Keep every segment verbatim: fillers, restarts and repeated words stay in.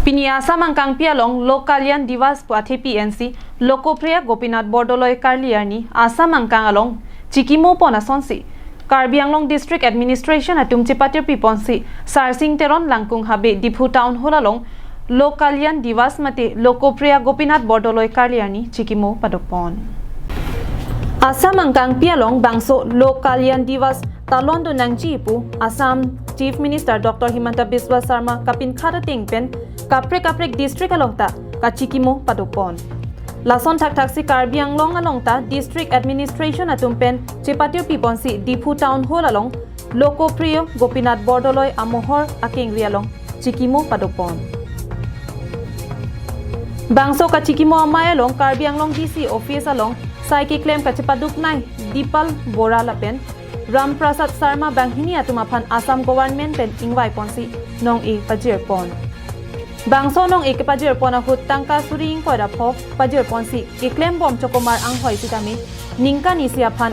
Pini Assam angkangpi along Lok Kalyan Diwas pu athepi ensi Lokopriya Gopinath Bordoloi Karli arni Assam angkang along chikimo pon asonsi Karbi Anglong District Administration atum chepatirpi ponsi Sarsing Teron Langkung Habe Diphu Town Hall along Lok Kalyan Diwas mate Lokopriya Gopinath Bordoloi Karli arni chikimo padok pon. Assam angkangpi along bangso Lok Kalyan Diwas talon do nangji pu Assam Chief Minister Doctor Himanta Biswa Sarma kapinkhat ateng pen kaprek kaprek district along ta kachikimo padok pon. Lason thakthak si Karbi Anglong along ta District Administration atum pen chepatirpi ponsi Diphu Town Hall along Lokopriya Gopinath Bordoloi amohor akengri along chikimo padok pon. Bangso kachikimo amei along Karbi Anglong D C office along sai keklem kachepaduk nei Dipal Bora lapen Ram Prasad Sarma banghini atum aphan Assam government pen ingvai ponsi nong-e pajir pon. Bangso nong-e kepajir pon ahut tangka suri ingkoi ra pho pajir ponsi keklem bom chokomar anghoi sitame ningkan isi aphan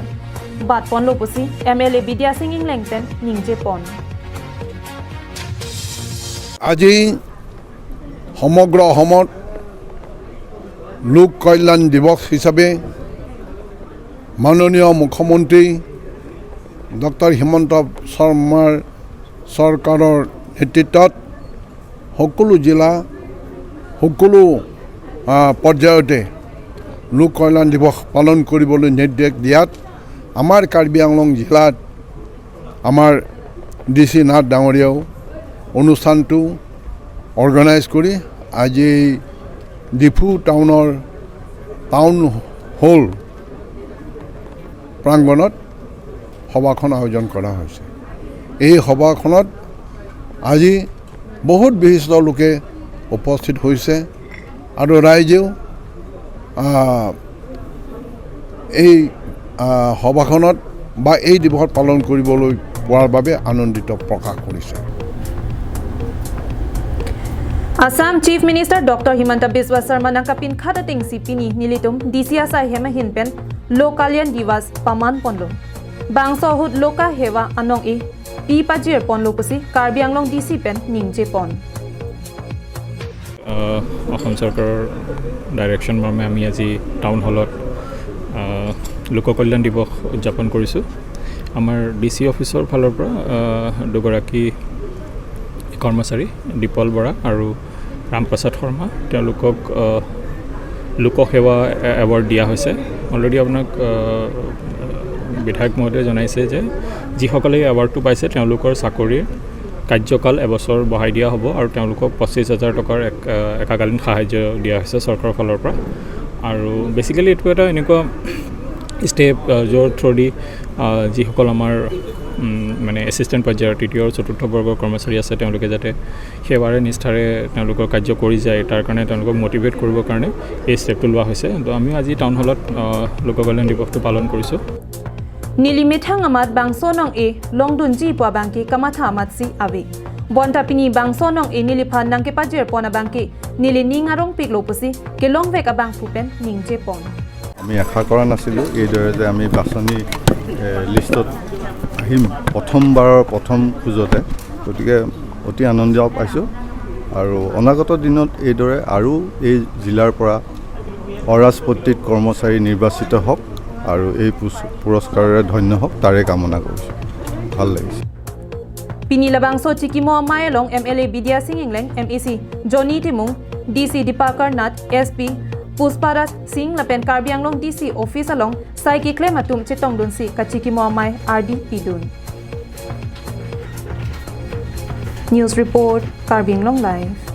bat ponlo pusi M L A Bidya Sing Engleng pen ningje pon. আজি সমগ্ৰ অসমত লোক কল্যাণ দিৱস হিচাপে মাননীয় মুখ্যমন্ত্ৰী ডক্টৰ হিমন্ত শৰ্মাৰ চৰকাৰৰ নেতৃত্বত সকলো জিলা, সকলো আহ, পৰ্যায়তে লোক কল্যাণ দিৱস পালন কৰিবলৈ নিৰ্দেশ দিয়াত আমাৰ কাৰ্বি আংলং জিলাত আমাৰ ডি চি নাথ ডাঙৰীয়াও অনুষ্ঠানটো অৰ্গেনাইজ কৰি আজি এই ডিফু টাউনৰ টাউন হল প্ৰাংগণত সভাখন আয়োজন কৰা হৈছে। এই সভাখনত আজি বহুত বিশিষ্ট লোকে উপস্থিত হৈছে আৰু ৰাইজেও আহ, এই আহ, সভাখনত বা এই দিৱসত পালন কৰিবলৈ পোৱাৰ বাবে আনন্দিত প্ৰকাশ কৰিছে। Assam Chief Minister Doctor Himanta Biswa Sarma nangkapinkhat atengsi pini nelitum D C asai hem ahin pen Lok Kalyan Diwas paman ponlo. Bangso ahut Loka Hewa anong-e pi pajir ponlo pusi Karbi Anglong D C pen ningje pon. আহ, অসম চৰকাৰৰ ডাইৰেকশ্যন মৰ্মে আমি আজি টাউন হলত আহ, লোক কল্যাণ দিৱস উদযাপন কৰিছোঁ। আমাৰ ডি চি অফিচৰ ফালৰ পৰা আহ, দুগৰাকী কৰ্মচাৰী দীপল বৰা আৰু ৰামপ্ৰসাদ শৰ্মা, তেওঁলোকক আহ, লোকসেৱা এ- এৱাৰ্ড দিয়া হৈছে। অলৰেডি আপোনাক আহ, বিধায়ক মহোদয়ে জনাইছে যে যিসকলে এই এৱাৰ্ডটো পাইছে তেওঁলোকৰ চাকৰিৰ কাৰ্যকাল এবছৰ বঢ়াই দিয়া হ'ব আৰু তেওঁলোকক পঁচিছ হাজাৰ টকাৰ এক আহ, একাকালীন সাহায্য দিয়া হৈছে চৰকাৰৰ ফালৰ পৰা। আৰু বেচিকেলি এইটো এটা এনেকুৱা ষ্টেপ আহ, য'ৰ থ্ৰুদি আহ, যিসকল আমাৰ উম, মানে এছিষ্টেণ্ট পৰ্যায়ৰ তৃতীয় আৰু চতুৰ্থ বৰ্গৰ কৰ্মচাৰী আছে, তেওঁলোকে যাতে সেৱাৰে নিষ্ঠাৰে তেওঁলোকৰ কাৰ্য কৰি যায়, তাৰ কাৰণে তেওঁলোকক মটিভেট কৰিবৰ কাৰণে এই ষ্টেপটো লোৱা হৈছে। তো আমিও আজি টাউন হলত আহ, লোক কল্যাণ দিৱসটো পালন কৰিছোঁ। Neli methang amat bangso nong-e longdunji pu abangke kamatha amatsi ave. Bonta pini bangso nong-e neliphan nangkepajir pon abangke neli ning arongpiklo pusi kelongvek abangphu pen ningje pon. আমি আশা কৰা নাছিলোঁ এইদৰে যে আমি বাছনি এ, লিষ্টত আহিম প্ৰথমবাৰৰ প্ৰথম খোজতে। গতিকে অতি আনন্দ পাইছোঁ আৰু অনাগত দিনত এইদৰে আৰু এই জিলাৰ পৰা অৰাজপত্ৰিত কৰ্মচাৰী নিৰ্বাচিত হওক আৰু এই পুৰস্- পুৰস্কাৰেৰে ধন্য হওক, তাৰে কামনা কৰিছোঁ। ভাল লাগিছে। Pini labangso chikimo amei along M L A Bidya Sing Engleng, M A C Johnny Timung, D C Dipakar Nath, S P Pushparaj Singh lapen Karbi Anglong D C office along sai keklem atum chetongdunsi kachikimo amei ardi pidun. News report, Karbi Anglong Live.